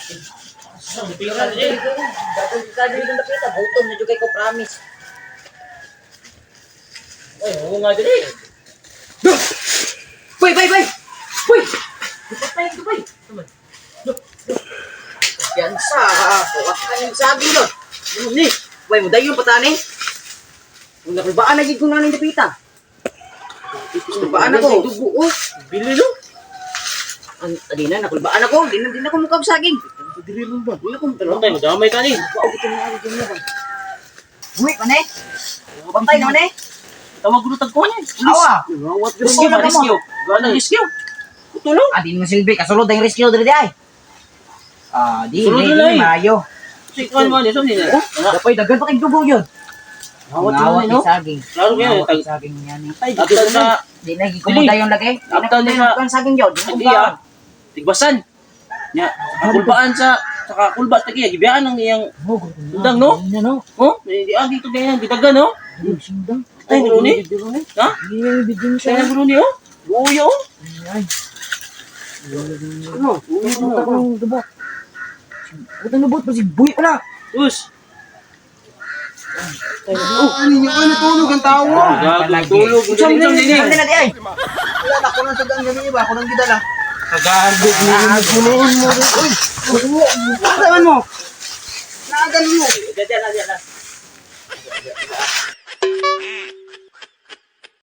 Pira din. Dagang sa dito dapita, gutom na jud kay ko, promise. Ay, oo nga din eh. Bay, bay, bay! Bay! Dupay, dupay! Yan sa, kuha ka ng saging doon. Ano ni? Bay, mo dayon patani. Kung nakulbaan na gid ko na ning dapita. Nakulbaan ako. Dugo oh. Bili no. Ang adi na nakulbaan ako, di na ko mukha og saging. Dili ron ba? Di na ko Ano tayo damay ka ni. Wow, gutom na ako dyan ba? Buhi pa ne? Bantay naman eh. Tawag ko tag ko ni. Awa. Ngawat rescue ba Gusto mo. rescue? Gana rescue. Tulong. Ah, di mo silbi kasulod ang rescue diri di ay. Ah, di Sulod di na di eh. maayo. Si kan man ni ni. Dapay daghan pa kay dugo yun. Ngawat Ngawat ni no. ni saging. Klaro kayo, Ngawat tag- ni saging yan. Abtan sa Di na gikumuda yung lagay. Di na Abtan kumuda ni na- yung saging yun. Di na Hindi kumuda. ah. Tigbasan. Nya, kulbaan sa saka kulba sa tagiya gibiyaan ang iyang Oh, gutom na. Undang, no? Di na, no? Oh, di agi to ganyan gidagan no. Sundang. Ay, Bruni? Ha? Hindi na yung video Ay, ang Bruni oh. Buyo oh. Ay. Ano? Buyo Puta ko ng lubot. Puta ng lubot, basig buhi pa na. Us. Ano ninyo? Ano tulog ang tao? Gago tulog. Usam ni ni. Ano na di ay? Wala na ako nang sagang gabi ba? Ako nang gidala. Kagago Guluhin mo. Uy! Ano mo? Naagan mo. Diyan, diyan, diyan.